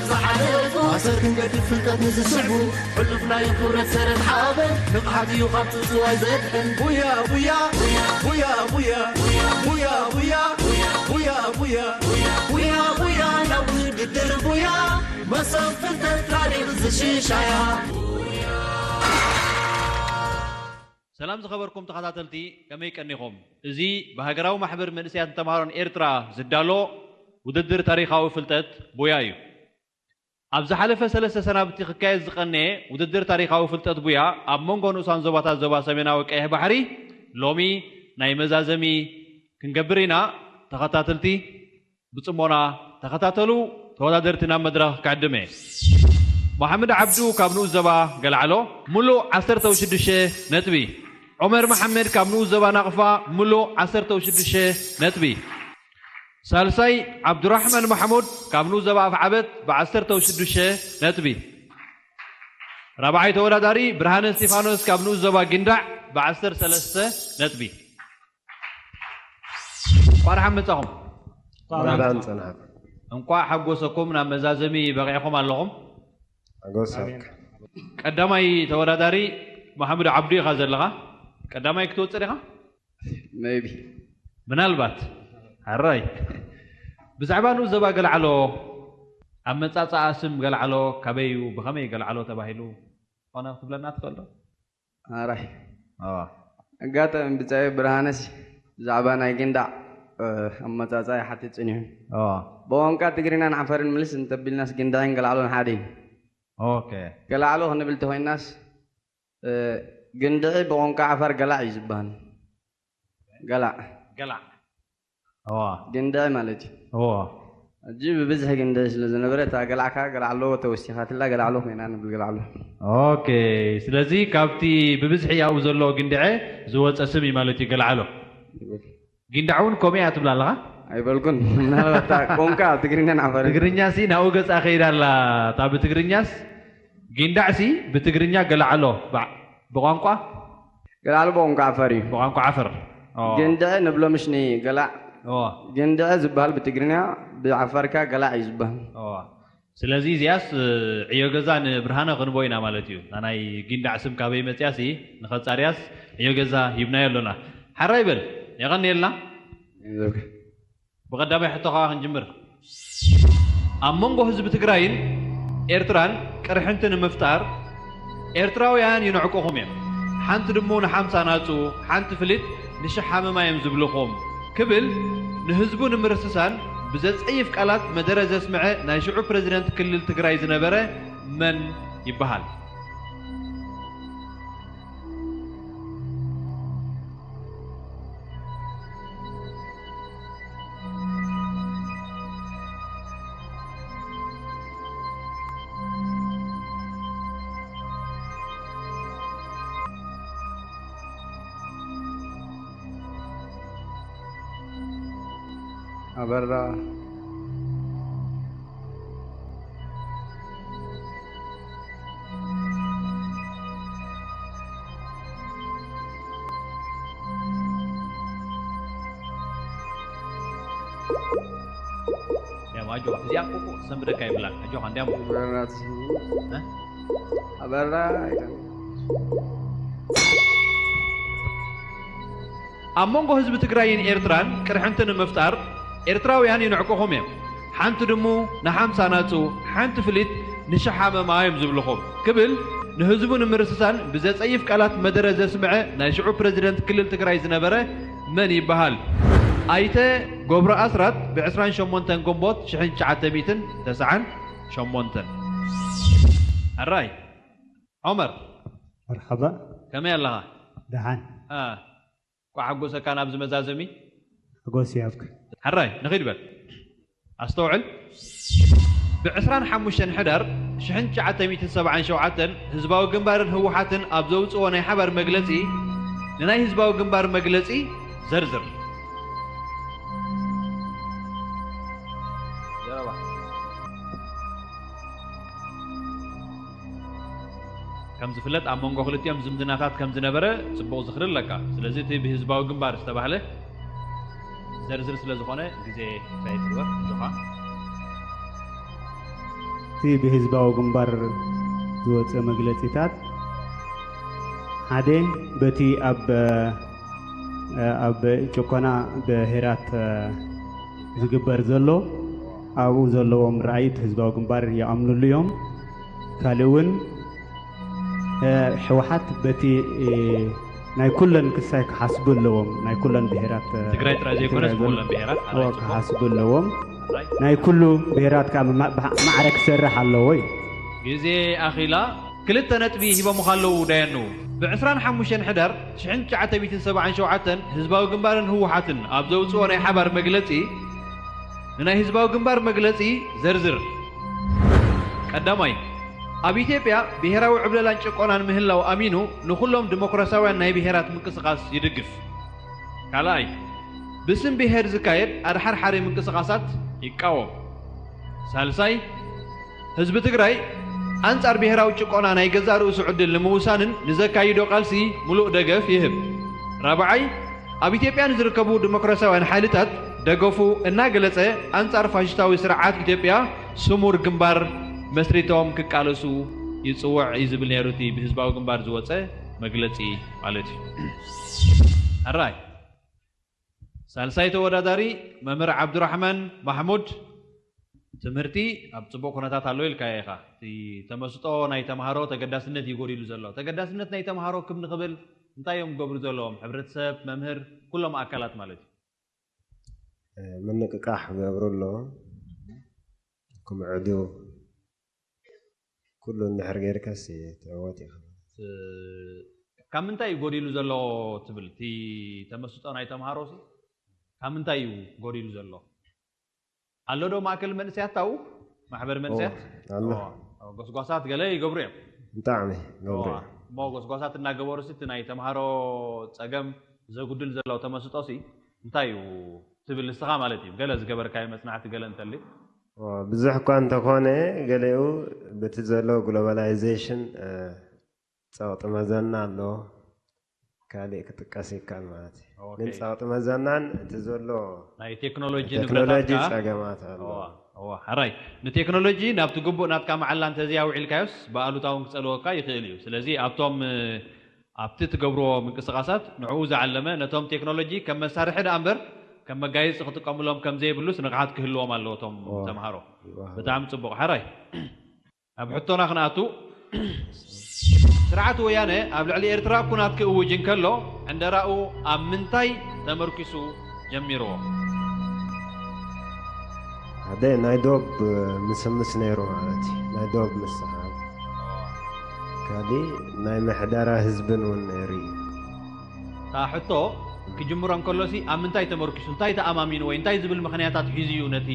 ዝሓለፉ ኣሰር ክንገድፍ ፍልጠት ንዝስዕቡ ሕሉፍ ናይ ክብረት ሰረት ሓበን ንቕሓት እዩ ካብ ጽዋይ ዘድሕን። ቡያ ቡያ ቡያ ቡያ ቡያ ቡያ ቡያ ቡያ ቡያ ቡያ ናብ ውድድር ቡያ መሶብ ፍልጠት ታሪኽ ዝሽሻያ። ሰላም ዝኸበርኩም ተኸታተልቲ፣ ከመይ ቀኒኹም? እዚ ብሃገራዊ ማሕበር መንእሰያትን ተምሃሮን ኤርትራ ዝዳሎ ውድድር ታሪኻዊ ፍልጠት ቡያ እዩ። ኣብ ዝሓለፈ ሰለስተ ሰናብቲ ክካየድ ዝቐነየ ውድድር ታሪኻዊ ፍልጠት ቡያ ኣብ መንጎ ንኡሳን ዞባታት ዞባ ሰሜናዊ ቀይሕ ባሕሪ ሎሚ ናይ መዛዘሚ ክንገብር ኢና። ተኸታተልቲ ብጽሞና ተኸታተሉ። ተወዳደርቲ ናብ መድረኽ ክዕድም እየ። መሓመድ ዓብዱ ካብ ንኡስ ዞባ ገልዓሎ ምሉእ ዓሰርተ ሽዱሽተ ነጥቢ። ዑመር መሓመድ ካብ ንኡስ ዞባ ናቕፋ ምሉእ ዓሰርተ ሽዱሽተ ነጥቢ። ሳልሳይ ዓብዱራሕማን ማሕሙድ ካብ ንኡስ ዞባ ኣፍዓበት ብዓሰርተ ሽዱሽተ ነጥቢ። ራብዓይ ተወዳዳሪ ብርሃነ እስጢፋኖስ ካብ ንኡስ ዞባ ጊንዳዕ ብዓሰርተ ሰለስተ ነጥቢ። እንቋዕ ደሓን መጻኹም። እንቋዕ ደሓን ጸናሕኩም። እንቋዕ ሓጎሰኩም፣ ናብ መዛዘሚ በቒዕኩም ኣለኹም። ሓጎሰካ። ቀዳማይ ተወዳዳሪ መሓሙድ ዓብዱ ኢኻ ዘለኻ። ቀዳማይ ክትወጽእ ዲኻ? Maybe። ምናልባት። ሕራይ። ብዛዕባ ንኡስ ዞባ ገልዓሎ፣ ኣመጻጽኣ ስም ገልዓሎ ካበይ እዩ፣ ብኸመይ ገልዓሎ ተባሂሉ፣ ኮነ ክትብለና ትኽእል ዶ? ሕራይ። ኣዋ። ኣጋጣሚ ብጻይ ብርሃነሲ ብዛዕባ ናይ ጊንዳዕ፣ እ፣ ኣመጻጽኣ ይሓትት ጽኒሑ። ኣዋ። ብቋንቋ ትግርኛን ዓፋርን ምልስ እንተቢልናስ ጊንዳዕን ገልዓሎን ሓደ እዩ። ኦኬ። ገልዓሎ ክንብል ተኾይናስ፣ እ፣ ግንድዒ ብቋንቋ ዓፋር ገላዕ እዩ ዝበሃል። ገላዕ። ገላዕ። እዋ። ግንድዒ ማለት እዩ። እዋ። ሕጂ ብብዝሒ ግንድዒ ስለ ዝነበረ፣ እታ ገላዕ ከኣ ገላዕሎ ተወሲኻትላ፣ ገላዕሎ ኮይና ንብል፣ ገላዕሎ። ኦኬ፣ ስለዚ ካብቲ ብብዝሒ ኣብኡ ዘሎ ግንድዐ ዝወጸ ስም እዩ ማለት እዩ፣ ገላዕሎ። ጊንዳዕ እውን ከምኡ እያ ትብላ ኣለኻ? ኣይበልኩን። ምናልባት እታ ቋንቋ ትግርኛን ዓፋርን። ትግርኛሲ ናብኡ ገጻ ከይዳ ኣላ። እታ ብትግርኛስ፣ ጊንዳዕሲ ብትግርኛ ገላዕሎ፣ ብ-፣ ብቋንቋ? ገላዕሎ ብቋንቋ ዓፋር እዩ። ብቋንቋ ዓፈር። ኦ። ግንድዐ ንብሎ ምሽ ንገላዕ። ኦ። ግንድዐ ዝበሃል ብትግርኛ፣ ብዓፋር ከኣ ገላዕ እዩ ዝበሃል። ኦ። ስለዚ እዚኣስ፣ እ፣ ዕዮ ገዛ ንብርሃነ ክንቦ ኢና ማለት እዩ። እታ ናይ ጊንዳዕ ስም ካበይ መጽያሲ ንኸጻርያስ ዕዮ ገዛ ሂብናዮ ኣሎና። ሓራይ በል፣ የቐንየልና። ብቐዳማይ ሕቶ ከኣ ክንጅምር። ኣብ መንጎ ህዝቢ ትግራይን ኤርትራን ቅርሕንቲ ንምፍጣር ኤርትራውያን ይንዕቁኹም እዮም። ሓንቲ ድሙ ንሓምሳ ናጹ፣ ሓንቲ ፍሊት ንሽሕ ሃመማ እዮም ዝብልኹም ክብል ንህዝቡ ንምርስሳን ብዘጸይፍ ቃላት መደረ ዘስምዐ ናይ ሽዑ ፕረዚደንት ክልል ትግራይ ዝነበረ መን ይበሃል? ኣበራ። ያው ኣጆኻ፣ እዚኣ እኮ ሰንብደካ ይብላን። ኣጆኻ፣ እንዲያም በራ ትስሙ። እ? ኣበራ ኣይኮን። ኣብ መንጎ ህዝቢ ትግራይን ኤርትራን ቅርሕንቲ ንምፍጣር ኤርትራውያን ይንዕቁኹም እዮም። ሓንቲ ድሙ ንሓምሳ ናጹ፣ ሓንቲ ፍሊት ንሽሕ ሃመማ እዮም ዝብልኹም ክብል ንህዝቡ ንምርስሳን ብዘጸይፍ ቃላት መደረ ዘስምዐ ናይ ሽዑ ፕረዚደንት ክልል ትግራይ ዝነበረ መን ይበሃል? ኣይተ ገብሩ ኣስራት ብ ዕስራን ሸሞንተን ግንቦት ሽሕን ትሽዓተ ሚእትን ተስዓን ሸሞንተን። ሕራይ። ዑመር። መርሓባ። ከመይ ኣለኻ? ደሓን። አ፣ እንኳዕ ሓጎሰካ ናብዚ መዛዘሚ። ሓጎስ ይሃብካ። ሕራይ፣ ንኺድ በል። ኣስተውዕል። ብዕስራን ሓሙሽተን ሕዳር ሽሕን ትሽዓተ ሚእትን ሰብዓን ሸውዓተን ህዝባዊ ግንባርን ህወሓትን ኣብ ዘውፅኦ ናይ ሓባር መግለፂ፣ ንናይ ህዝባዊ ግንባር መግለፂ ዘርዝር። ዘረባ። ከም ዝፍለጥ፣ ኣብ መንጎ ክልቲኦም ዝምድናታት ከም ዝነበረ ጽቡቕ ዝኽሪ ኣለካ። ስለዚ፣ እቲ ብህዝባዊ ግንባር ዝተባህለ ዘርዝር ስለ ዝኾነ፣ ግዜ ከይትግበር፣ ኣጆኻ። እቲ ብህዝባዊ ግንባር ዝወፀ መግለፂታት ሓደ በቲ ኣብ ኣብ ጭቆና ብሄራት ዝግበር ዘሎ ኣብኡ ዘለዎም ራእይት ህዝባዊ ግንባር ይኣምኑሉ እዮም። ካልእ እውን ህወሓት በቲ ናይ ኩለን ክሳይ ክሓስቡ ኣለዎም። ናይ ኩለን ብሄራት ትግራይ ጥራይ ዘይኮነስ ብኩለን ብሄራት ክሓስቡ ኣለዎም። ናይ ኩሉ ብሄራት ካብ ማዕረ ክሰርሕ ኣለዎ እዩ። ግዜ ኣኺላ ክልተ ነጥቢ ሂቦምኻ ኣለዉ ዳየኑ። ብ ዕስራን ሓሙሽተን ሕዳር ሽሕን ትሽዓተ ሚእትን ሰብዓን ሸውዓተን ህዝባዊ ግንባርን ህወሓትን ኣብ ዘውፅኦ ናይ ሓባር መግለፂ ንናይ ህዝባዊ ግንባር መግለፂ ዘርዝር። ቀዳማይ፣ ኣብ ኢትዮጵያ ብሄራዊ ዕብለላን ጭቆናን ምህላው ኣሚኑ ንኹሎም ዲሞክራሲያውያን ናይ ብሄራት ምንቅስቓስ ይድግፍ። ካልኣይ፣ ብስም ብሄር ዝካየድ ኣድሓርሓሪ ምንቅስቓሳት ይቃወም። ሳልሳይ፣ ህዝቢ ትግራይ ኣንጻር ብሄራዊ ጭቆና ናይ ገዛእ ርእሱ ዕድል ንምውሳንን ንዘካይዶ ቃልሲ ሙሉእ ደገፍ ይህብ። ራብዓይ፣ ኣብ ኢትዮጵያ ንዝርከቡ ዲሞክራሲያውያን ሓይልታት ደገፉ እናገለጸ ኣንጻር ፋሽስታዊ ስርዓት ኢትዮጵያ ስሙር ግንባር መስሪቶም ክቃለሱ ይጽውዕ እዩ ዝብል ነይሩ እቲ ብህዝባዊ ግንባር ዝወጸ መግለጺ ማለት እዩ። ሕራይ ሳልሳይ ተወዳዳሪ መምህር ዓብዱራሕማን ማሕሙድ ትምህርቲ ኣብ ጽቡቕ ኩነታት ኣሎ ኢልካዮ ኢኻ። እቲ ተመስጦ ናይ ተምሃሮ ተገዳስነት እዩ ጎዲሉ ዘሎ። ተገዳስነት ናይ ተምሃሮ ክብ ንኽብል እንታይ እዮም ክገብሩ ዘለዎም? ሕብረተሰብ፣ መምህር፣ ኩሎም ኣካላት ማለት እዩ። ምንቅቃሕ ክገብሩ ኣለዎም። ክምዕዱ ኩሉ እንድሕር ጌርካስ ትዕወት ኢኻ። ካብ ምንታይ እዩ ጎዲሉ ዘሎ ትብል? እቲ ተመስጦ ናይ ተምሃሮ ሲ ካብ ምንታይ እዩ ጎዲሉ ዘሎ? ኣሎ ዶ ማእከል መንእሰያት ታው ማሕበር መንእሰያት ኣሎ። ጎስጓሳት ገለ ይገብሩ እዮም። ብጣዕሚ ገብሩ እዮም። እሞ ጎስጓሳት እናገበሩ ሲ እቲ ናይ ተምሃሮ ጸገም ዘጉድል ዘሎ ተመስጦ ሲ እንታይ እዩ ትብል ንስኻ ማለት እዩ? ገለ ዝገበርካዮ መጽናዕቲ ገለ እንተልዩ ብዙሕ እኳ እንተኾነ ገሊኡ በቲ ዘሎ ግሎባላይዜሽን ጸቕጢ መዘና ኣለዎ። ካልእ ክጥቀስ ይከኣል ማለት እዩ። ግን ጸቕጢ መዘናን እቲ ዘሎ ናይ ቴክኖሎጂ ቴክኖሎጂ ንብረታት ጸገማት ኣሎ። ሕራይ ንቴክኖሎጂ ናብቲ ግቡእ ናትካ መዓላ እንተዘይ ኣውዒልካዮስ ብኣሉታውን ክጸልወካ ይኽእል እዩ። ስለዚ ኣብቶም ኣብቲ ትገብርዎ ምንቅስቓሳት ንዕኡ ዝዓለመ ነቶም ቴክኖሎጂ ከም መሳርሒ ደኣ እምበር ከም መጋየፂ ክጥቀምሎም ከም ዘይብሉስ ንቕሓት ክህልዎም ኣለዎ እቶም ተምሃሮ። ብጣዕሚ ጽቡቕ። ሕራይ ኣብ ሕቶና ክንኣቱ፣ ስርዓት ወያነ ኣብ ልዕሊ ኤርትራ ኩናት ክእውጅ እንከሎ ዕንደራኡ ኣብ ምንታይ ተመርኪሱ ጀሚርዎ? ሓደ ናይ ዶብ ምስምስ ነይሩ ማለት እዩ። ናይ ዶብ ምስሓብ ካሊእ ናይ ምሕደራ ህዝብን እውን ነይሩ እዩ። እታ ሕቶ ክጅምሮ እንከሎሲ ኣብ ምንታይ ተመርኪሱ እንታይ ተኣማሚኑ ወይ እንታይ ዝብል ምኽንያታት ሒዙ እዩ ነቲ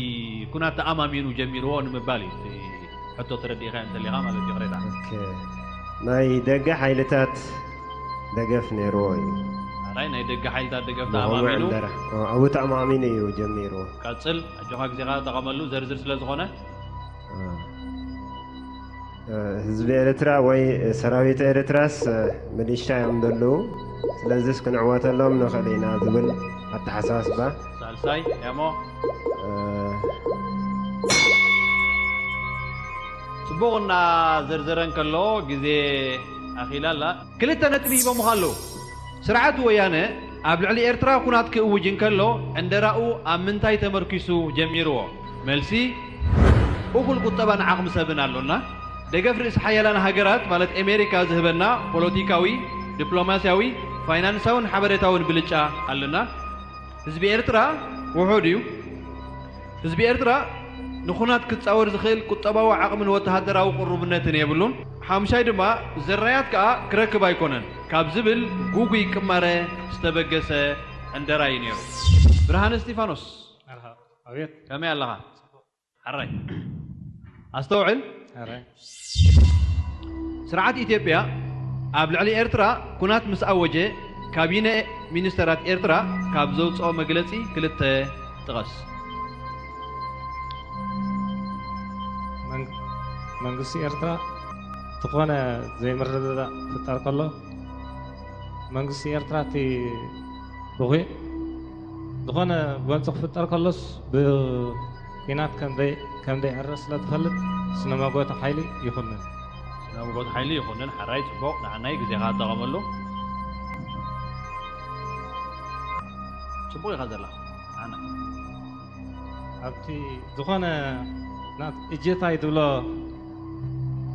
ኩናት ተኣማሚኑ ጀሚርዎ ንምባል እዩ። ሕቶ ተረዲእካ እንተሊኻ ማለት እዩ ቅሬታ። ናይ ደገ ሓይልታት ደገፍ ነይርዎ እዩ። ኣራይ ናይ ደገ ሓይልታት ደገፍ ተኣማሚኑ ኣብኡ ተኣማሚኑ እዩ ጀሚርዎ። ቀጽል ኣጆኻ ግዜኻ ተቐመሉ ዘርዝር ስለ ዝኾነ ህዝቢ ኤርትራ ወይ ሰራዊት ኤርትራስ ሚሊሻ እዮም ዘለዉ። ስለዚስ ክንዕወተሎም ንኽእል ኢና ዝብል ኣተሓሳስባ ሳልሳይ ያሞ ጽቡቕ እና ዘርዘረ እንከሎ ግዜ ኣኺላ ኣላ። ክልተ ነጥቢ ሂቦምኻ ኣለዉ። ስርዓት ወያነ ኣብ ልዕሊ ኤርትራ ኩናት ክእውጅ እንከሎ ዕንደራኡ ኣብ ምንታይ ተመርኪሱ ጀሚርዎ? መልሲ፣ እኹል ቁጠባን ዓቕሚ ሰብን ኣሎና። ደገፍ ርእሲ ሓያላን ሃገራት ማለት ኤሜሪካ ዝህበና ፖለቲካዊ፣ ዲፕሎማስያዊ፣ ፋይናንሳውን ሓበሬታውን ብልጫ ኣለና። ህዝቢ ኤርትራ ውሑድ እዩ። ህዝቢ ኤርትራ ንኹናት ክጻወር ዝኽእል ቁጠባዊ ዓቕምን ወተሃደራዊ ቅሩብነትን የብሉን። ሓምሻይ ድማ ዝራያት ከኣ ክረክብ ኣይኮነን ካብ ዝብል ጉጉይ ቅማረ ዝተበገሰ ዕንደራ እዩ ነይሩ። ብርሃነ እስጢፋኖስ ኣቤት ከመይ ኣለኻ? ሓራይ ኣስተውዕል። ኣረ ስርዓት ኢትዮጵያ ኣብ ልዕሊ ኤርትራ ኩናት ምስ ኣወጀ ካቢነ ሚኒስተራት ኤርትራ ካብ ዘውፅኦ መግለፂ ክልተ ጥቐስ። መንግ- መንግስቲ ኤርትራ ዝኾነ ዘይምርድዳእ ክፍጠር ከሎ መንግስቲ ኤርትራ እቲ ብኹ ዝኾነ ጎንፂ ክፍጠር ከሎስ ብኩናት ከም ዘይ- ከም ዘይዕረ ስለ ትፈልጥ ስነ መጎት ሓይሊ ይኹንን። ስነ መጎት ሓይሊ ይኹንን። ሓራይ ጽቡቕ፣ ንዓናይ ግዜኻ ተጠቐመሉ። ጽቡቕ ኢኻ ዘለኻ። ንዓና። ኣብቲ ዝኾነ ናት እጀታይ ዝብሎ፣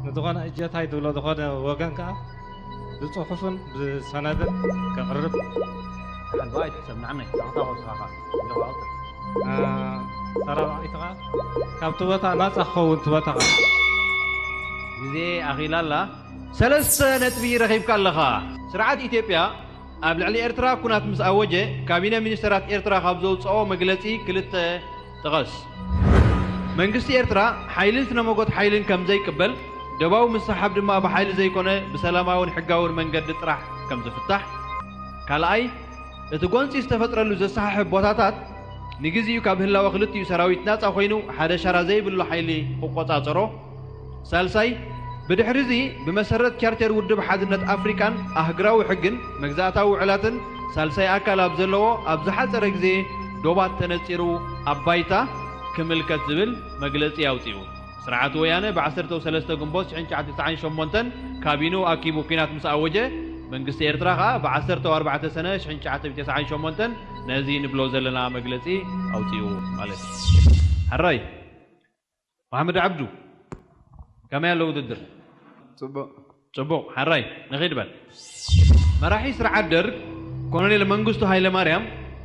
ንዝኾነ እጀታይ ዝብሎ ዝኾነ ወገን ከኣ ብጽሑፍን ብሰነድን ከቕርብ። ሓልባ ኣይትሕሰብ፣ ንዓናይ። ዳቕታ ወስኻኻ። ጀዋብ። እ፣ ተራባዒት ከኣ ካብቲ ቦታ ናጻ ክኸውን እቲ ቦታ ከኣ። ግዜ ኣኺላ ኣላ። ሰለስተ ነጥቢ ረኺብካ ኣለኻ። ስርዓት ኢትዮጵያ ኣብ ልዕሊ ኤርትራ ኩናት ምስ ኣወጀ፣ ካቢነ ሚኒስተራት ኤርትራ ካብ ዘውጽኦ መግለጺ ክልተ ጥቐስ። መንግስቲ ኤርትራ ሓይልን ስነ መጎት ሓይልን ከም ዘይቅበል፣ ደባዊ ምስሓብ ድማ ብሓይሊ ዘይኮነ ብሰላማውን ሕጋውን መንገዲ ጥራሕ ከም ዝፍታሕ። ካልኣይ፣ እቲ ጎንጺ ዝተፈጥረሉ ዘሰሓሕብ ቦታታት ንግዜኡ ካብ ህላወ ክልቲኡ ሰራዊት ናጻ ኮይኑ ሓደ ሻራ ዘይብሉ ሓይሊ ክቆጻጸሮ። ሳልሳይ፣ ብድሕሪ እዚ ብመሰረት ቻርተር ውድብ ሓድነት ኣፍሪቃን ኣህግራዊ ሕግን መግዛእታዊ ውዕላትን ሳልሳይ ኣካል ኣብ ዘለዎ ኣብ ዝሓጸረ ግዜ ዶባት ተነጺሩ ኣብ ባይታ ክምልከት ዝብል መግለጺ ኣውጺኡ። ስርዓት ወያነ ብ ዓሰርተ ሰለስተ ግንቦት ሽሕን ትሽዓተ ሚእትን ተስዓን ሸሞንተን ካቢኑ ኣኪቡ ኲናት ምስ ኣወጀ፣ መንግስቲ ኤርትራ ከኣ ብ ዓሰርተ ኣርባዕተ ሰነ ሽሕን ትሽዓተ ሚእትን ተስዓን ሸሞንተን ነዚ ንብሎ ዘለና መግለጺ ኣውጺኡ ማለት እዩ። ሕራይ። መሓመድ ዓብዱ፣ ከመይ ኣሎ ውድድር? ጽቡቕ። ጽቡቕ፣ ሓራይ፣ ንኺድ በል። መራሒ ስርዓት ደርግ ኮሎኔል መንግስቱ ሃይለማርያም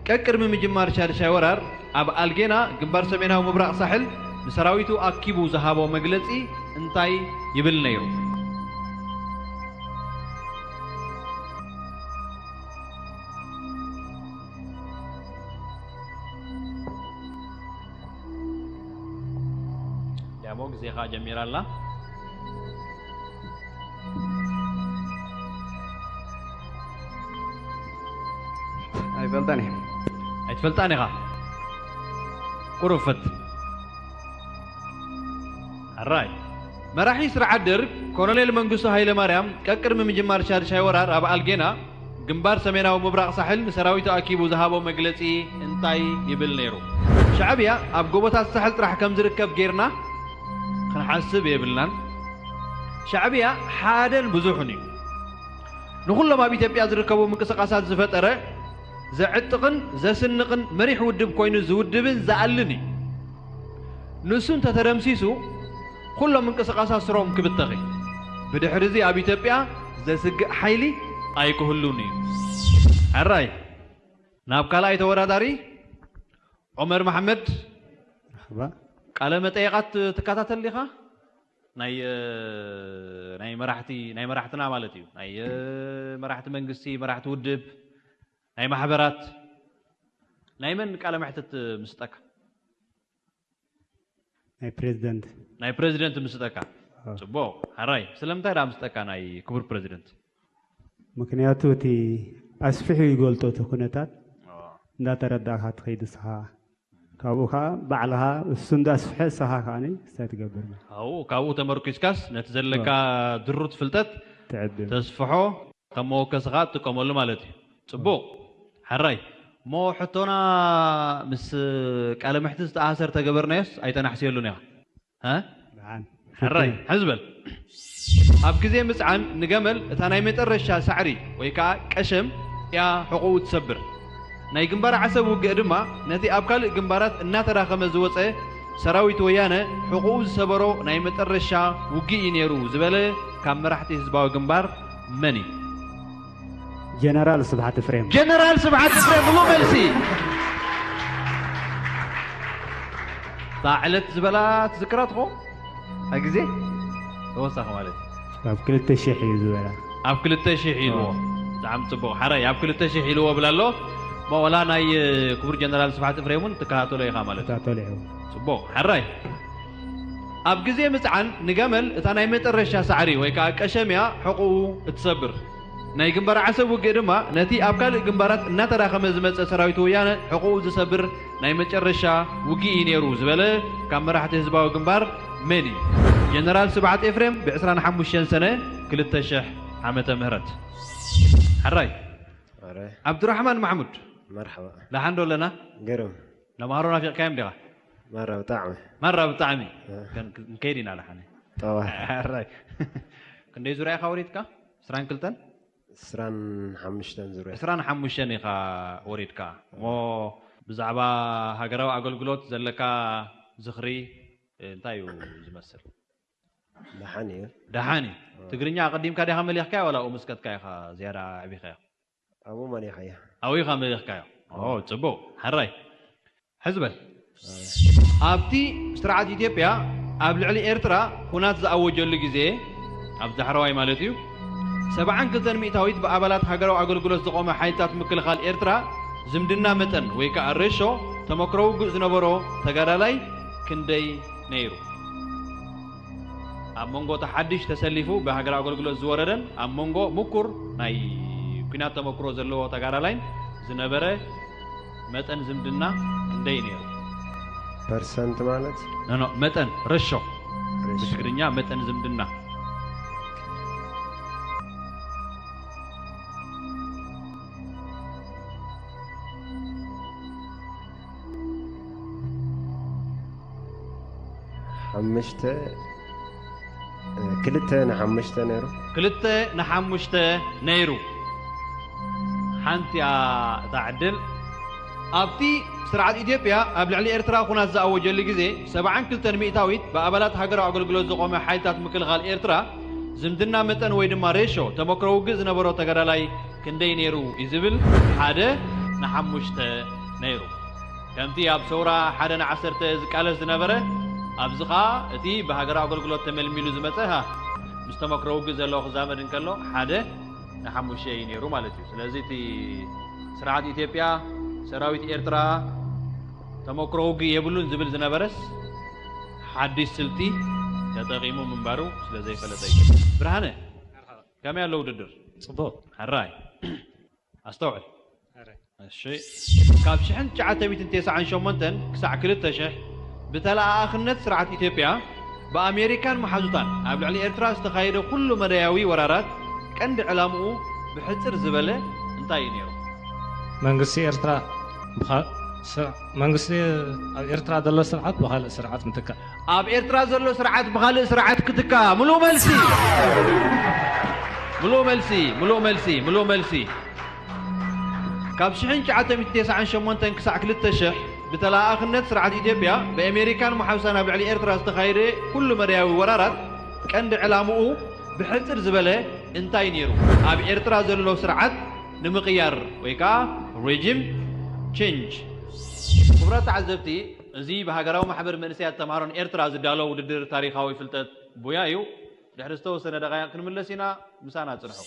ቀቅድሚ ምጅማር ሻድሻይ ወራር ኣብ ኣልጌና ግንባር ሰሜናዊ ምብራቕ ሳሕል ንሰራዊቱ ኣኪቡ ዝሃቦ መግለጺ እንታይ ይብል ነይሩ? ዳሞ ግዜኻ ጀሚራ ኣላ። ኣይፈልጣን እየ። ኣይትፈልጣን ኢኻ። ቁሩብ ፈት። ኣራይ። መራሒ ስርዓት ደርግ ኮሎኔል መንግስቱ ሃይለ ማርያም ቀቅድሚ ምጅማር ሻድሻይ ወራር ኣብ ኣልጌና ግንባር ሰሜናዊ ምብራቕ ሳሕል ንሰራዊቱ ኣኪቡ ዝሃቦ መግለጺ እንታይ ይብል ነይሩ? ሻዕብያ ኣብ ጎቦታት ሳሕል ጥራሕ ከም ዝርከብ ጌርና ክንሓስብ የብልናን። ሻዕብያ ሓደን ብዙሕን እዩ። ንኹሎም ኣብ ኢትዮጵያ ዝርከቡ ምንቅስቓሳት ዝፈጠረ ዘዕጥቕን ዘስንቕን መሪሕ ውድብ ኮይኑ ዝውድብን ዝኣልን እዩ። ንሱ እንተተደምሲሱ ኩሎም ምንቅስቓሳት ስሮም ክብተኽ እዩ። ብድሕሪ እዚ ኣብ ኢትዮጵያ ዘስግእ ሓይሊ ኣይክህሉን እዩ። ሕራይ፣ ናብ ካልኣይ ተወዳዳሪ ዑመር መሓመድ። መርሓባ። ቃለ መጠየቓት ትከታተል ዲኻ? ናይ፣ እ፣ ናይ መራሕቲ፣ ናይ መራሕትና ማለት እዩ። ናይ፣ እ፣ መራሕቲ መንግስቲ፣ መራሕቲ ውድብ፣ ናይ ማሕበራት፣ ናይ መን ቃለ መሕትት ምስጠካ? ናይ ፕሬዚደንት። ናይ ፕሬዚደንት ምስጠካ። ኣዎ። ጽቡቕ። ሕራይ፣ ስለምንታይ ደኣ ምስጠካ ናይ ክቡር ፕሬዚደንት? ምክንያቱ እቲ ኣስፊሑ ይገልጦ እቲ ኩነታት። ኣዎ። እንዳተረዳእካ ትኸይድ ንስኻ። ካብኡ ከዓ ባዕልኻ እሱ እንዳስፍሐ ንስኻ ከዓኒ እንታይ ትገብር? ኣብኡ፣ ካብኡ ተመርኪስካስ ነቲ ዘለካ ኣዎ። ድሩት ፍልጠት ትዕድም። ተስፍሖ፣ ከም መወከሲ ከዓ ትጥቀመሉ ማለት እዩ። ጽቡቕ። ሕራይ። እሞ ሕቶና ምስ ቃለ መሕትት ዝተኣሳሰር ተገበርናዮስ ኣይተናሕስየሉን ኢኻ? እ? ደሓን። ሕራይ። ሕዚ በል። ኣብ ግዜ ምጽዓን ንገመል እታ ናይ መጨረሻ ሳዕሪ ወይ ከዓ ቀሸም እያ ሕቑኡ ትሰብር። ናይ ግንባር ዓሰብ ውግእ ድማ ነቲ ኣብ ካልእ ግንባራት እናተዳኸመ ዝወጸ ሰራዊት ወያነ ሕቑኡ ዝሰበሮ ናይ መጨረሻ ውግእ እዩ ነይሩ ዝበለ ካብ መራሕቲ ህዝባዊ ግንባር መን እዩ? ጀነራል ስብሓት ኤፍሬም። ጀነራል ስብሓት ኤፍሬም ምሉእ መልሲ። እታ ዕለት ዝበላ ትዝክራ ትኸውን? ኣብ ግዜ ተወሳኺ ማለት እዩ። ኣብ ክልተ ሽሕ እዩ ዝበላ። ኣብ ክልተ ሽሕ ኢልዎ። ኣዎ። ብጣዕሚ ጽቡቕ። ሓራይ ኣብ ክልተ ሽሕ ኢልዎ ብላ ኣሎ። እሞ ወላ ናይ፣ እ፣ ክቡር ጀነራል ስብሓት ኤፍሬም እውን ትከታተሎ ኢኻ ማለት እዩ። ትከታተሎ ኢኹ። ጽቡቕ። ሓራይ ኣብ ግዜ ምጽዓን ንገመል እታ ናይ መጨረሻ ሳዕሪ ወይ ከዓ ቀሸም እያ ሕቑኡ እትሰብር። ናይ ግንባር ዓሰብ ውግእ ድማ ነቲ ኣብ ካልእ ግንባራት እናተዳኸመ ዝመጸ ሰራዊት ወያነ ሕቑኡ ዝሰብር ናይ መጨረሻ ውግእ እዩ ነይሩ ዝበለ ካብ መራሕቲ ህዝባዊ ግንባር መን እዩ? ጀነራል ስብሓት ኤፍሬም ብ ዕስራን ሓሙሽተን ሰነ ክልተ ሽሕ ዓመተ ምህረት። ሕራይ። ኣረ። ዓብዱራሕማን ማሕሙድ። መርሓባ። ደሓን ዶ ኣለና? ገርም። ነምሃሮ ናፊቕካዮም ዲኻ? ማራ ብጣዕሚ። ማራ ብጣዕሚ። እ። ከን-፣ ክንከይድ ኢና ደሓነ። ጠዋሕ። ሕራይ። ክንደይ ዙርያ ኢኻ ወሪድካ? ዕስራን ክልተን? ዕስራን ሓሙሽተን ዙርያ። ዕስራን ሓሙሽተን ኢኻ ወሪድካ። እሞ ብዛዕባ ሃገራዊ ኣገልግሎት ዘለካ ዝኽሪ እንታይ እዩ ዝመስል? ደሓን እዩ። ደሓን እዩ። እ። ትግርኛ ኣቐዲምካ ዲኻ መሊኽካዮ ዋላ ኣብኡ ምስ ከድካ ኢኻ ዝያዳ ኣዕቢኻዮ? ኣብኡ መሊኸዮ። ኣብኡ ኢኻ መሊኽካዮ? ኦ፣ ጽቡቕ። ሕራይ። ሕዚ በል። ኣብቲ ስርዓት ኢትዮጵያ ኣብ ልዕሊ ኤርትራ ኩናት ዝኣወጀሉ ግዜ፣ ኣብ ዳሕረዋይ ማለት እዩ፣ ሰብዓን ክልተን ሚእታዊት ብኣባላት ሃገራዊ ኣገልግሎት ዝቖመ ሓይልታት ምክልኻል ኤርትራ ዝምድና መጠን ወይ ከኣ ሬሾ ተመክሮ ውግእ ዝነበሮ ተጋዳላይ ክንደይ ነይሩ? ኣብ መንጎ እቲ ሓድሽ ተሰሊፉ ብሃገራዊ ኣገልግሎት ዝወረደን ኣብ መንጎ ምኩር ናይ ኲናት ተመክሮ ዘለዎ ተጋዳላይን ዝነበረ መጠን ዝምድና ክንደይ ነይሩ? ፐርሰንት ማለት? ኖ፣ ኖ፣ መጠን፣ ሬሾ። ሬሾ። ብትግርኛ መጠን ዝምድና። ሓሙሽተ፣ እ፣ ክልተ ንሓሙሽተ ነይሩ። ክልተ ንሓሙሽተ ነይሩ። ሓንቲ እያ እታ ዕድል። ኣብቲ ስርዓት ኢትዮጵያ ኣብ ልዕሊ ኤርትራ ኩናት ዝኣወጀሉ ግዜ፣ ሰብዓን ክልተን ሚእታዊት ብኣባላት ሃገራዊ ኣገልግሎት ዝቖመ ሓይልታት ምክልኻል ኤርትራ ዝምድና መጠን ወይ ድማ ሬሾ ተመክሮ ውግእ ዝነበሮ ተጋዳላይ ክንደይ ነይሩ እዩ ዝብል፣ ሓደ ንሓሙሽተ ነይሩ። ከምቲ ኣብ ሰውራ ሓደ ንዓሰርተ ዝቃለስ ዝነበረ፣ ኣብዚ ኸኣ እቲ ብሃገራዊ ኣገልግሎት ተመልሚሉ ዝመጸ፣ ሃ፣ ምስ ተመክሮ ውግእ ዘለዎ ክዛመድ እንከሎ፣ ሓደ ንሓሙሽተ እዩ ነይሩ ማለት እዩ። ስለዚ እቲ ስርዓት ኢትዮጵያ፣ ሰራዊት ኤርትራ ተመክሮ ውግእ የብሉን ዝብል ዝነበረስ፣ ሓድሽ ስልቲ ተጠቒሙ ምንባሩ ስለ ዘይፈለጠ እዩ። ብርሃነ፣ ከመይ ኣሎ ውድድር? ጽቡቕ። ሕራይ። ኣስተውዕል። ሕራይ። እሺ። ካብ ሽሕን ትሽዓተ ሚእትን ተስዓን ሸሞንተን ክሳዕ ክልተ ሽሕ ብተለኣኣኽነት ስርዓት ኢትዮጵያ ብኣሜሪካን መሓዙታን ኣብ ልዕሊ ኤርትራ ዝተኻየደ ኩሉ መዳያዊ ወራራት ቀንዲ ዕላምኡ ብሕጽር ዝበለ እንታይ እዩ ነይሩ? መንግስቲ ኤርትራ ብኻ-፣ ስር-፣ መንግስቲ ኣብ ኤርትራ ዘሎ ስርዓት ብኻልእ ስርዓት ምትካእ። ኣብ ኤርትራ ዘሎ ስርዓት ብኻልእ ስርዓት ክትካእ። ምሉእ መልሲ። ምሉእ መልሲ፣ ምሉእ መልሲ፣ ምሉእ መልሲ። ካብ ሽሕን ትሽዓተ ሚእትን ተስዓን ሸሞንተን ክሳዕ ክልተ ሽሕ ብተለኣኣኽነት ስርዓት ኢትዮጵያ ብኣሜሪካን መሓዙታን ኣብ ልዕሊ ኤርትራ ዝተኻየደ ኩሉ መዳያዊ ወራራት ቀንዲ ዕላምኡ ብሕጽር ዝበለ እንታይ ነይሩ? ኣብ ኤርትራ ዘሎ ስርዓት ንምቕያር ወይ ከኣ ሬጂም ቼንጅ። ክቡራት ተዓዘብቲ፣ እዚ ብሃገራዊ ማሕበር መንእሰያት ተምሃሮን ኤርትራ ዝዳሎ ውድድር ታሪኻዊ ፍልጠት ቡያ እዩ። ድሕሪ ዝተወሰነ ደቓይቕ ክንምለስ ኢና። ምሳና ጽንሑ።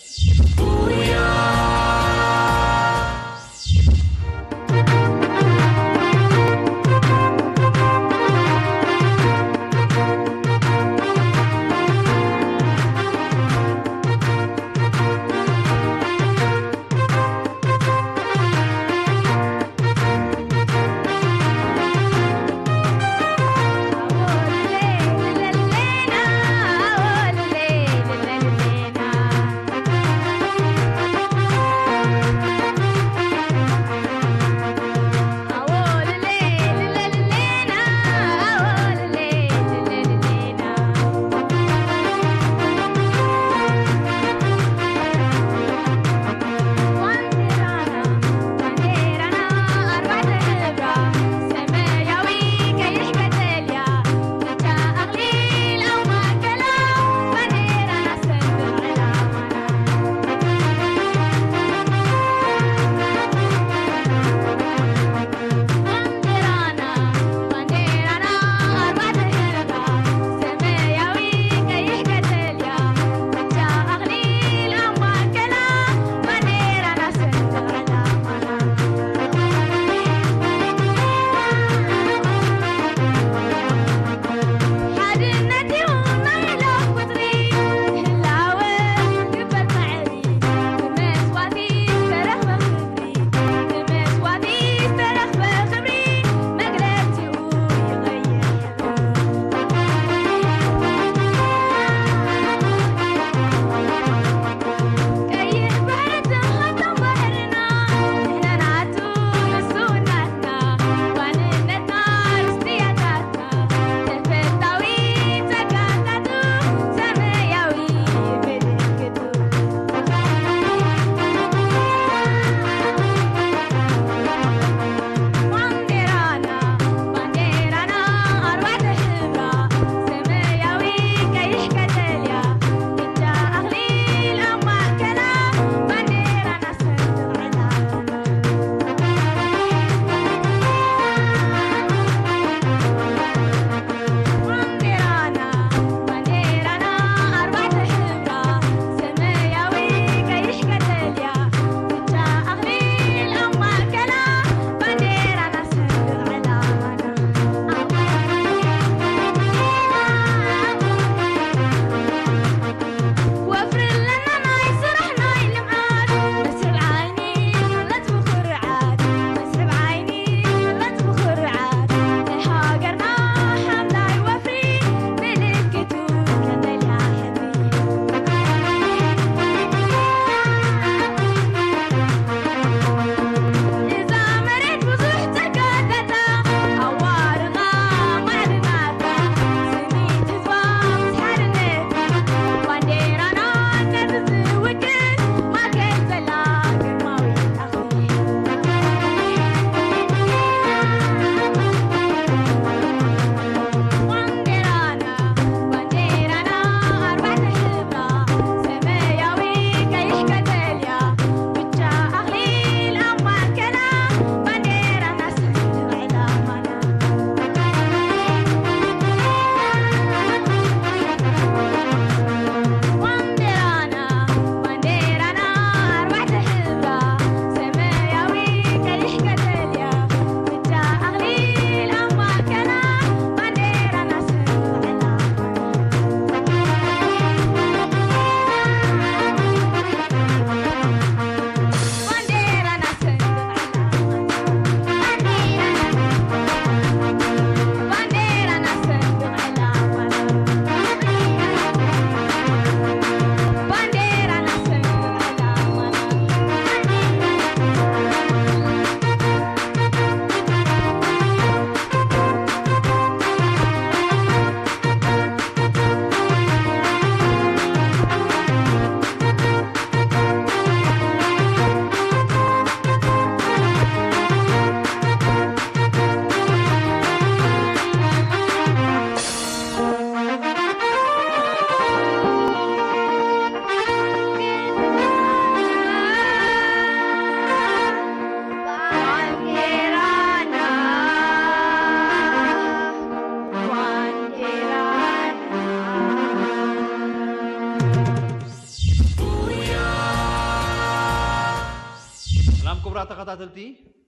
ክቡራት ተኸታተልቲ፣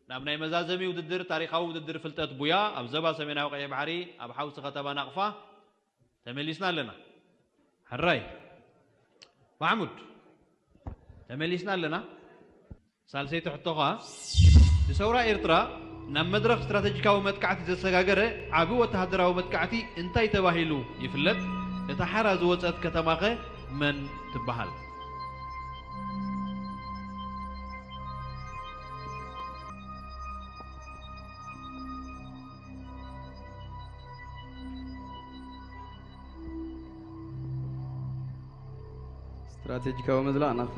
ናብ ናይ መዛዘሚ ውድድር፣ ታሪኻዊ ውድድር ፍልጠት ቡያ ኣብ ዘባ ሰሜናዊ ቀይሕ ባሕሪ ኣብ ሓውሲ ከተማ ናቕፋ ተመሊስና ኣለና። ሕራይ ማሕሙድ፣ ተመሊስና ኣለና። ሳልሰይቲ ሕቶ ኸኣ፣ ንሰውራ ኤርትራ ናብ መድረኽ ስትራተጂካዊ መጥቃዕቲ ዘሰጋገረ ዓቢ ወተሃደራዊ መጥቃዕቲ እንታይ ተባሂሉ ይፍለጥ? እታ ሓራ ዝወጸት ከተማኸ መን ትበሃል? ስትራቴጂካዊ ምዝላቕ ናቕፋ።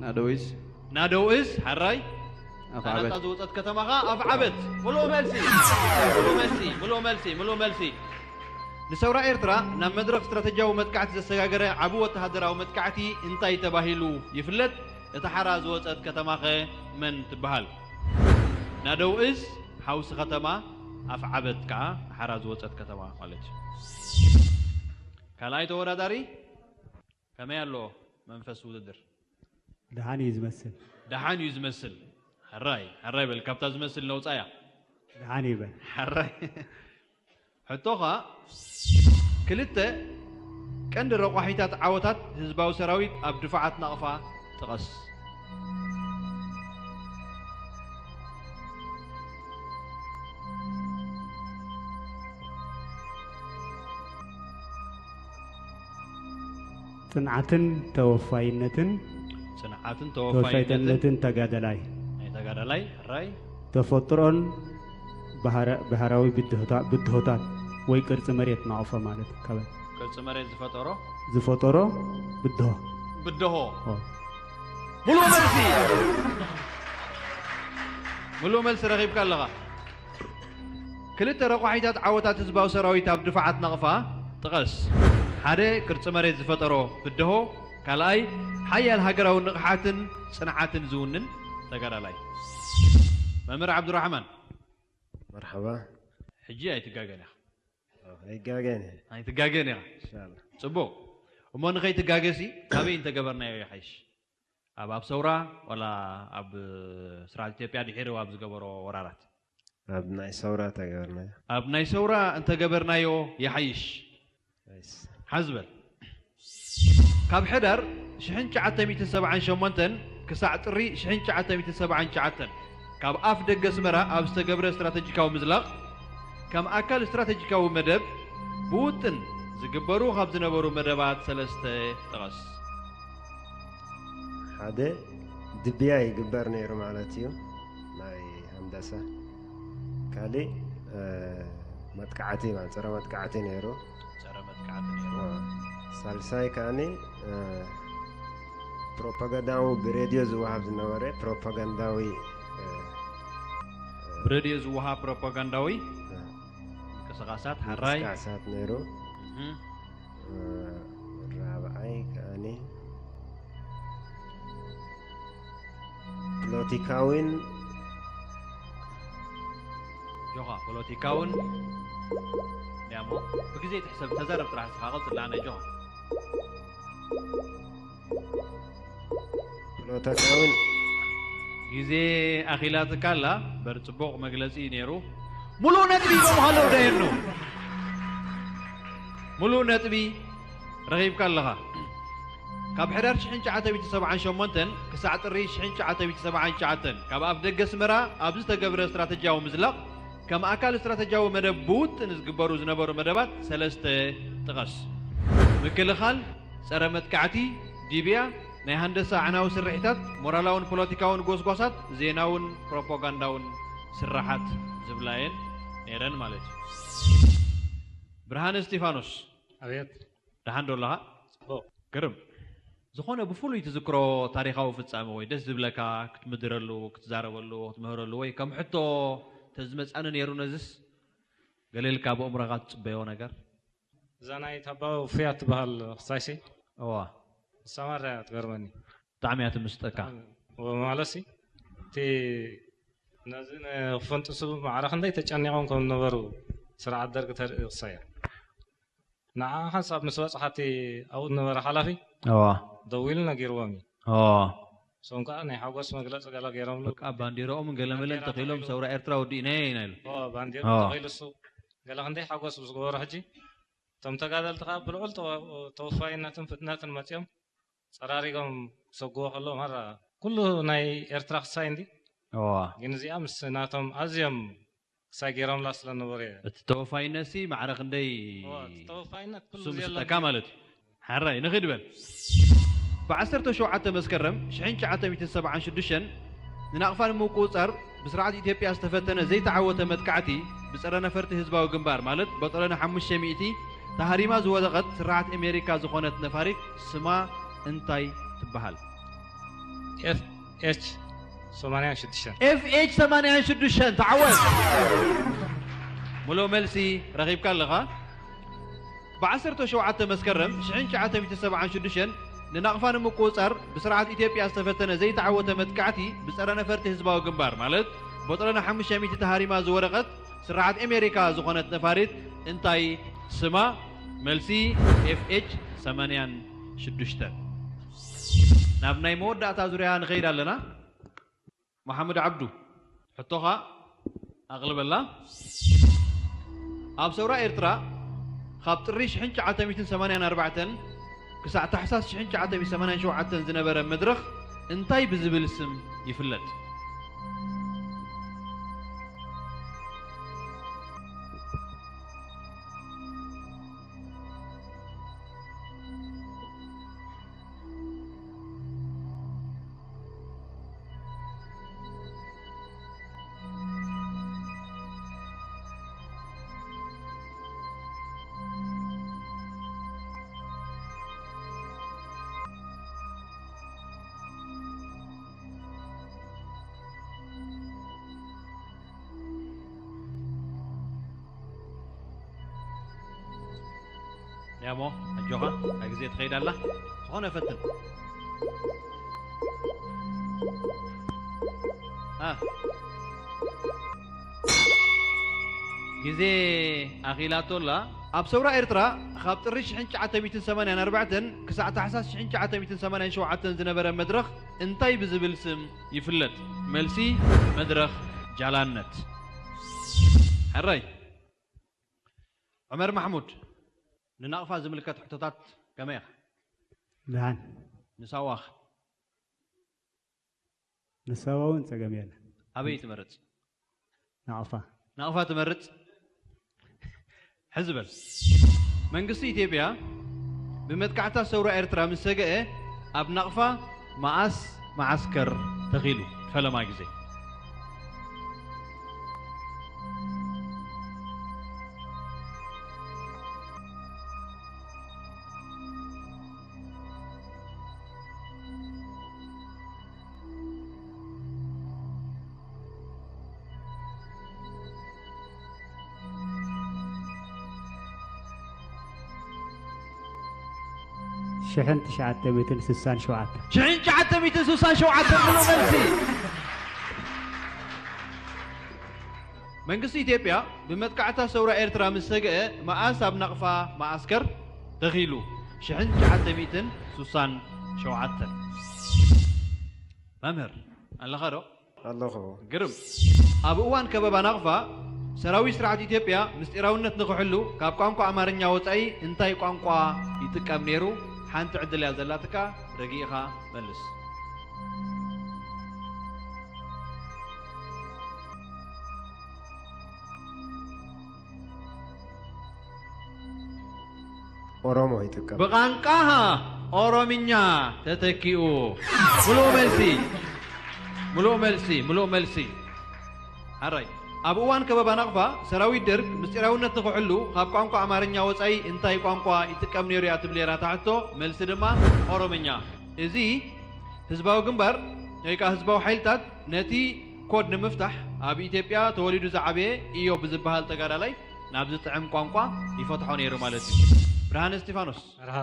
ናደው እዝ። ናደው እዝ፣ ሕራይ። ኣፍዓበት። ናታ ዝወጸት ከተማ ኸኣ ኣፍዓበት። ምሉእ መልሲ፣ ምሉእ መልሲ፣ ምሉእ መልሲ፣ ምሉእ መልሲ። ንሰውራ ኤርትራ ናብ መድረኽ ስትራተጂያዊ መጥቃዕቲ ዘሰጋገረ ዓቢ ወተሃደራዊ መጥቃዕቲ እንታይ ተባሂሉ ይፍለጥ? እታ ሓራ ዝወጸት ከተማኸ መን ትበሃል? ናደው እዝ፣ ሓውሲ ከተማ፣ ኣፍዓበት ከኣ ሓራ ዝወጸት ከተማ ማለት እዩ። ካልኣይ ተወዳዳሪ ከመይ ኣሎ መንፈስ ውድድር? ደሓን እዩ ዝመስል። ደሓን እዩ ዝመስል። ሕራይ፣ ሕራይ በል፣ ካብታ ዝመስል ነውጻያ። ደሓን እዩ በል። ሕራይ። ሕቶኻ፣ ክልተ ቀንዲ ረቋሒታት ዓወታት ህዝባዊ ሰራዊት ኣብ ድፋዓት ናቕፋ ጥቐስ። ጽንዓትን ተወፋይነትን። ጽንዓትን ተወፋይነትን። ተወፋይነትን ተጋደላይ። ናይ ተጋዳላይ፣ ሕራይ። ተፈጥሮን ባህረ-፣ ባህራዊ ብድሆታ-፣ ብድሆታት ወይ ቅርጺ መሬት ናቕፎ ማለት ካብ ቅርጺ መሬት ዝፈጠሮ? ዝፈጠሮ ብድሆ። ብድሆ። ኦ። ምሉእ መልሲ! ምሉእ መልሲ ረኺብካ ኣለኻ። ክልተ ረቋሒታት ዓወታት ህዝባዊ ሰራዊት ኣብ ድፋዓት ናቕፋ ጥቐስ። ሓደ፣ ቅርጺ መሬት ዝፈጠሮ ብድሆ። ካልኣይ፣ ሓያል ሃገራዊ ንቕሓትን ጽንዓትን ዝውንን ተጋዳላይ። መምህር ዓብዱራሕማን። መርሓባ። ሕጂ ኣይትጋገን ኢኻ። ኣይጋገን እየ። ኣይትጋገን ኢኻ። ኢንሻላህ። ጽቡቕ። እሞ ንኸይትጋገሲ ካበይ እንተገበርናዮ ይሓይሽ? ኣብ፣ ኣብ ሰውራ ዋላ ኣብ ስርዓት ኢትዮጵያ ድሒሩ ኣብ ዝገበሮ ወራራት? ኣብ ናይ ሰውራ ተገበርናዮ። ኣብ ናይ ሰውራ እንተገበርናዮ ይሓይሽ። ኣይስ። ሓዝ በል። ካብ ሕዳር ሽሕን ትሽዓተ ሚእትን ሰብዓን ሸሞንተን ክሳዕ ጥሪ ሽሕን ትሽዓተ ሚእትን ሰብዓን ትሽዓተን ካብ ኣፍ ደገ ኣስመራ ኣብ ዝተገብረ ስትራተጂካዊ ምዝላቕ ከም ኣካል ስትራተጂካዊ መደብ ብውጥን ዝግበሩ ካብ ዝነበሩ መደባት ሰለስተ ጥቐስ። ሓደ ድብያ ይግበር ነይሩ ማለት እዩ፣ ናይ ሃንደሳ። ካሊእ፣ እ፣ መጥቃዕቲ ማለት ጸረ መጥቃዕቲ ነይሩ። ጸረ መጥቃዕቲ ነይሩ። እ፣ ሳልሳይ ከኣኒ፣ እ፣ ፕሮፓጋንዳዊ ብሬድዮ ዝወሃብ ዝነበረ ፕሮፓጋንዳዊ፣ እ፣ እ፣ ብሬድዮ ዝወሃብ ፕሮፓጋንዳዊ እ፣ ምንቅስቓሳት፣ ሓራይ። ምንቅስቃሳት ነይሩ። እህ። እ፣ ራብዓይ ከኣኒ ፖለቲካዊን ጆኻ፣ ፖለቲካውን ያሞ ብግዜ ትሕሰብ፣ ተዛረብ ጥራሕ ንስኻ፣ ቀጽል፣ ኣነ ጆኻ። ፖለቲካውን ግዜ ኣኺላትካ ኣላ። በር ጽቡቕ መግለጺ እዩ ነይሩ። ሙሉእ ነጥቢ ይህቦም ኣለዉ ደየኑ። ሙሉእ ነጥቢ ረኺብካ ኣለኻ። ካብ ሕዳር ሽሕን ትሽዓተ ሚእትን ሰብዓን ሸሞንተን ክሳዕ ጥሪ ሽሕን ትሽዓተ ሚእትን ሰብዓን ትሽዓተን ካብ ኣፍ ደገ ኣስመራ ኣብ ዝተገብረ ስትራተጂያዊ ምዝላቕ ከም ኣካል ስትራተጂያዊ መደብ ብውጥን ዝግበሩ ዝነበሩ መደባት ሰለስተ ጥቐስ። ምክልኻል፣ ጸረ መጥቃዕቲ፣ ዲብያ፣ ናይ ሃንደሳ ኣዕናዊ ስርሒታት፣ ሞራላውን ፖለቲካውን ጎስጓሳት፣ ዜናውን ፕሮፓጋንዳውን ስራሓት ዝብላ እየን ነይረን ማለት እዩ። ብርሃነ እስጢፋኖስ። ኣቤት። ደሓን ዶ ኣለኻ? ጽቡቕ። ግርም። ዝኾነ ብፍሉይ ትዝክሮ ታሪኻዊ ፍጻመ ወይ ደስ ዝብለካ ክትምድረሉ፣ ክትዛረበሉ፣ ክትምህረሉ ወይ ከም ሕቶ ተዝመጻኒ ነይሩ ነዝስ ገለ ኢልካ ብእምሮኻ ትጽበዮ ነገር? እዛ ናይ ታባ ውፍያት ትበሃል ክሳይሲ? እዋ። ንሳ ማራ እያ ትገርመኒ። ብጣዕሚ እያ ትምስጠካ። ማለት ሲ እቲ ነዚ ንክፈንጥሱ ማዕረ ክንደይ ተጨኒቖም ከም ዝነበሩ ስርዓት ደርግ ተርኢ ክሳያ። ንዓ ሓንሳብ ምስ በፅሓ እቲ ኣብኡ ዝነበረ ሓላፊ እዋ ደዊሉ ነጊርዎም እዩ። እዋ እሶም ከዓ ናይ ሓጎስ መግለፂ ገለ ገይሮምሉ። በቃ ባንዲራኦምን ገለመለን ተኺሎም ሰውራ ኤርትራ ወዲእናዮ ኢና ኢሉ። እዎ፣ ባንዲራ እዎ። ተኺሉ እሱ ገለ ክንደይ ሓጎስ ምስ ገበሩ ሕጂ እቶም ተጋደልቲ ከዓ ብልዑል ተወ- ተወፋይነትን ፍጥነትን መፂኦም ፀራሪጎም ክሰግዎ ከለዉ ማራ ኩሉ ናይ ኤርትራ ክሳይ እንዲ እዋ ግን እዚኣ ምስ ናቶም ኣዝዮም ክሳይ ገይሮምላ ስለ ነበሩ እየ። እቲ ተወፋይነት ሲ ማዕረ ክንደይ እዎ፣ እቲ ተወፋይነት ኩሉ እሱ ዘየለን ምስጠካ ማለት እዩ። ሓራይ ንኺድ በል። ብ ዓሰርተ ሸውዓተ መስከረም ሽሕን ትሽዓተ ሚእትን ሰብዓን ሽዱሽተን ንናቕፋ ንምቁፅፃር ብስርዓት ኢትዮጵያ ዝተፈተነ ዘይተዓወተ መጥቃዕቲ ብፀረ ነፈርቲ ህዝባዊ ግንባር ማለት ቦጦሎኒ ሓሙሽተ ሚእቲ ተሃሪማ ዝወደቐት ስርዓት ኣሜሪካ ዝኾነት ነፋሪት ስማ እንታይ ትበሃል? ኤፍ ኤች ሰማንያን ሽዱሽተን ኤፍ ኤች ሰማንያን ሽዱሽተን ተዓወት። ሙሉእ መልሲ ረኺብካ ኣለኻ። ብ ዓሰርተ ሸውዓተ መስከረም ሽሕን ትሽዓተ ሚእትን ሰብዓን ሽዱሽተን ንናቕፋ ንምቁፅፃር ብስርዓት ኢትዮጵያ ዝተፈተነ ዘይተዓወተ መጥቃዕቲ ብፀረ ነፈርቲ ህዝባዊ ግንባር ማለት ቦጦሎኒ ሓሙሽተ ሚእቲ ተሃሪማ ዝወደቐት ስርዓት ኣሜሪካ ዝኾነት ነፋሪት እንታይ ስማ? መልሲ ኤፍ ኤች ሰማንያን ሽዱሽተን። ናብ ናይ መወዳእታ ዙርያ ንኸይድ ኣለና። መሓመድ ዓብዱ ሕቶኻ ኣቕልበላ። ኣብ ሰውራ ኤርትራ ካብ ጥሪ ሽሕን ትሽዓተ ሚእትን ሰማንያን ኣርባዕተን ክሳዕ ታሕሳስ ሽሕን ትሽዓተ ሚእትን ሰማንያን ሸውዓተን ዝነበረ መድረኽ እንታይ ብዝብል ስም ይፍለጥ? ያሞ ኣጆኻ፣ ኣብ ግዜ ትኸይድ ኣላ። ዝኾነ ፈትን። ኣ። ግዜ ኣኺላቶ ኣላ። ኣብ ሰውራ ኤርትራ ካብ ጥሪ ሽሕን ትሽዓተ ሚእትን ሰማንያን ኣርባዕተን ክሳዕ ታሕሳስ ሽሕን ትሽዓተ ሚእትን ሰማንያን ሸውዓተን ዝነበረ መድረኽ እንታይ ብዝብል ስም ይፍለጥ? መልሲ፣ መድረኽ ጃላነት። ሕራይ። ዑመር ማሕሙድ፣ ንናቕፋ ዝምልከት ሕቶታት ከመይ ኢኻ? ደሓን። ንሳዋኽ? ንሳዋ እውን ጸገም የለን። ኣበይ ትመርጽ? ናቕፋ። ናቕፋ ትመርጽ? ሕዚ በል። መንግስቲ ኢትዮጵያ ብመጥቃዕታ ሰውራ ኤርትራ ምስ ሰገአ ኣብ ናቕፋ መኣስ መዓስከር ተኺሉ? ፈለማ ግዜ። ሽሕን ትሽዓተ ሚእትን ስሳን ሸውዓተ። ሽሕን ትሽዓተ ሚእትን ስሳን ሸውዓተ ሙሉእ መልሲ። መንግስቲ ኢትዮጵያ ብመጥቃዕታ ሰውራ ኤርትራ ምስ ሰገአ መኣስ ኣብ ናቕፋ መዓስከር ተኺሉ? ሽሕን ትሽዓተ ሚእትን ስሳን ሸውዓተን። መምህር ኣለኻ ዶ? ኣለኹ። ግርም። ኣብ እዋን ከበባ ናቕፋ ሰራዊት ስርዓት ኢትዮጵያ ምስጢራውነት ንኽሕሉ ካብ ቋንቋ ኣማርኛ ወጻኢ እንታይ ቋንቋ ይጥቀም ነይሩ? ሓንቲ ዕድል እያ ዘላትካ፣ ረጊእኻ መልስ። ኦሮሞ ይጥቀም። ብቋንቋ ኦሮምኛ ተተኪኡ። ሙሉእ መልሲ፣ ሙሉእ መልሲ፣ ሙሉእ መልሲ። ሓራይ። ኣብ እዋን ከበባ ናቕፋ ሰራዊት ደርግ ምስጢራውነት ንኽሕሉ ካብ ቋንቋ ኣማርኛ ወጻኢ እንታይ ቋንቋ ይጥቀም ነይሩ እያ ትብል ነይራ እታ ሕቶ። መልሲ ድማ ኦሮምኛ። እዚ ህዝባዊ ግንባር ወይ ከዓ ህዝባዊ ሓይልታት ነቲ ኮድ ንምፍታሕ ኣብ ኢትዮጵያ ተወሊዱ ዝዓበየ ኢዮብ ብዝበሃል ተጋዳላይ ናብ ዝጥዕም ቋንቋ ይፈትሖ ነይሩ ማለት እዩ። ብርሃነ እስጢፋኖስ፣ መርሃ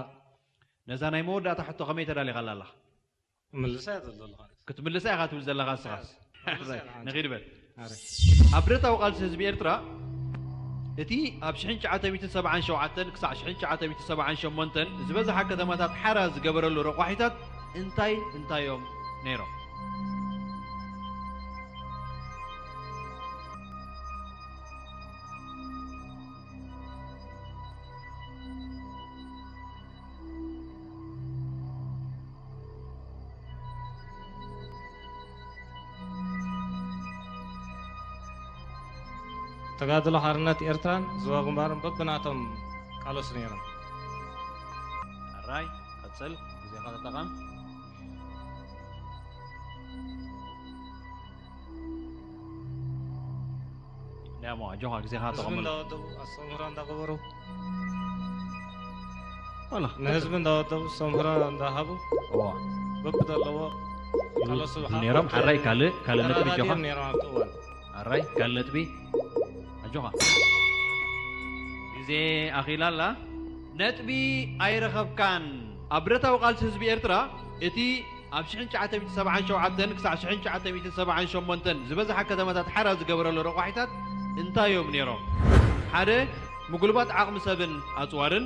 ነዛ ናይ መወዳእታ ሕቶ ከመይ ተዳሊኻላ ኣለኻ? ምልሳ እያ ዘሎ ኣለኻ። ክትምልሳ ኢኻ ትብል ዘለኻ ንስኻስ። ምልሳ ኢኻ። ንኺድ በል። ኣረ። ኣብ ብረታዊ ቃልሲ ህዝቢ ኤርትራ እቲ ኣብ ሽሕን ትሽዓተ ሚእትን ሰብዓን ሸውዓተን ክሳዕ ሽሕን ትሽዓተ ሚእትን ሰብዓን ሸሞንተን ዝበዝሓ ከተማታት ሓራ ዝገበረሉ ረቋሒታት እንታይ እንታይ እዮም ነይሮም? ተጋድሎ ሓርነት ኤርትራን ዞባ ግንባርን በብናቶም ቃለሱ ነይሮም። ኣራይ ቀጽል፣ ግዜኻ ተጠቐም። ያሞ ኣጆኻ፣ ግዜኻ ህዝቢ ተቐመሉ። እንዳወደቡ ኣስተምህሮ እንዳገበሩ ዋላ ንህዝቢ እንዳወደቡ ኣስተምህሮ እንዳሃቡ እዋ በብዘለዎ ቃለሱ ነይሮም። ሓራይ ካልእ ካልእ ነጥቢ ኣጆኻ። ነይሮም ኣብቲ እዋን። ኣራይ ካልእ ነጥቢ ኣጆኻ። ግዜ ኣኺላ ኣላ። ነጥቢ ኣይረኸብካን። ኣብ ብረታዊ ቃልሲ ህዝቢ ኤርትራ እቲ ኣብ ሽሕን ትሽዓተ ሚእትን ሰብዓን ሸውዓተን ክሳዕ ሽሕን ትሽዓተ ሚእትን ሰብዓን ሸሞንተን ዝበዝሓ ከተማታት ሓራ ዝገበረሉ ረቋሒታት እንታይ እዮም ነይሮም? ሓደ፣ ምጉልባት ዓቕሚ ሰብን ኣጽዋርን።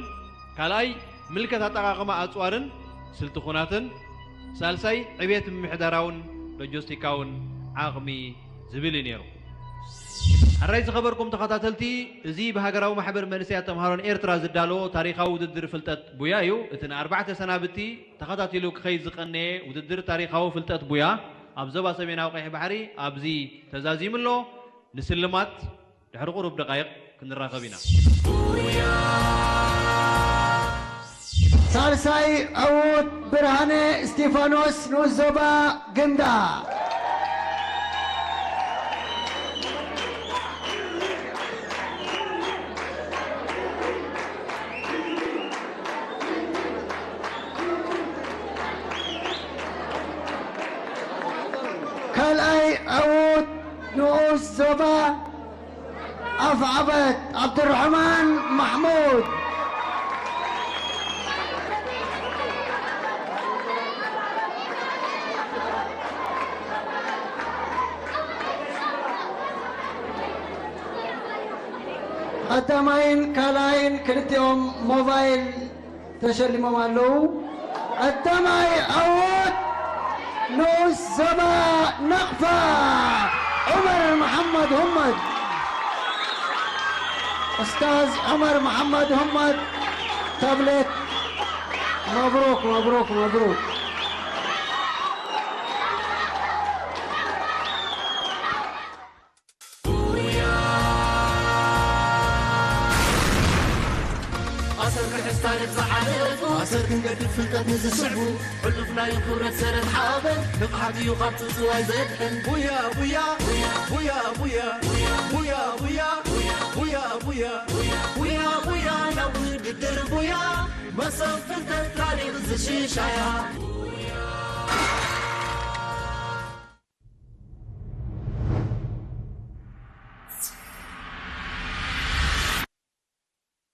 ካልኣይ፣ ምልከት ኣጠቓቕማ ኣጽዋርን ስልቲ ኹናትን። ሳልሳይ፣ ዕቤት ምምሕዳራውን ሎጂስቲካውን ዓቕሚ ዝብል እዩ ነይሩ። ሕራይ ዝኸበርኩም ተኸታተልቲ፣ እዚ ብሃገራዊ ማሕበር መንእሰያት ተምሃሮን ኤርትራ ዝዳለዎ ታሪኻዊ ውድድር ፍልጠት ቡያ እዩ። እቲ ንኣርባዕተ ሰናብቲ ተኸታቲሉ ክኸይድ ዝቐነየ ውድድር ታሪኻዊ ፍልጠት ቡያ ኣብ ዞባ ሰሜናዊ ቀይሕ ባሕሪ ኣብዚ ተዛዚሙ ኣሎ። ንስልማት ድሕሪ ቁሩብ ደቃይቕ ክንራኸብ ኢና። ሳልሳይ ዕዉት ብርሃነ እስጢፋኖስ ንኡስ ዞባ ግንዳ። ካልኣይ ዕዉት ንኡስ ዞባ ኣፍዓበት ዓብዱራሕማን ማሕሙድ። ቀዳማይን ካልኣይን ክልቲኦም ሞባይል ተሸሊሞም ኣለዉ። ቀዳማይ ዕዉት ንኡስ ዞባ ናቕፋ ዑመር መሓመድ ሁመድ። ኡስታዝ ዑመር መሓመድ ሁመድ ታብሌት። መብሩክ፣ መብሩክ፣ መብሩክ። ኣሰር ክሕዝ ታሪኽ ዝሓለፉ ኣሰር ክንገድፍ ፍልጠት ንዝስዕቡ ሕሉፍናዩ ክብረት ሰረት ሓበን ንቕሓት እዩ ካብ ጽጽዋይ ዘድሕን ቡያ ቡያ ቡያ ቡያ ቡያ ቡያ ቡያ ቡያ ቡያ ቡያ ናብ ውድድር ቡያ መሰብ ፍልጠት ታሪኽ ዝሽሻያ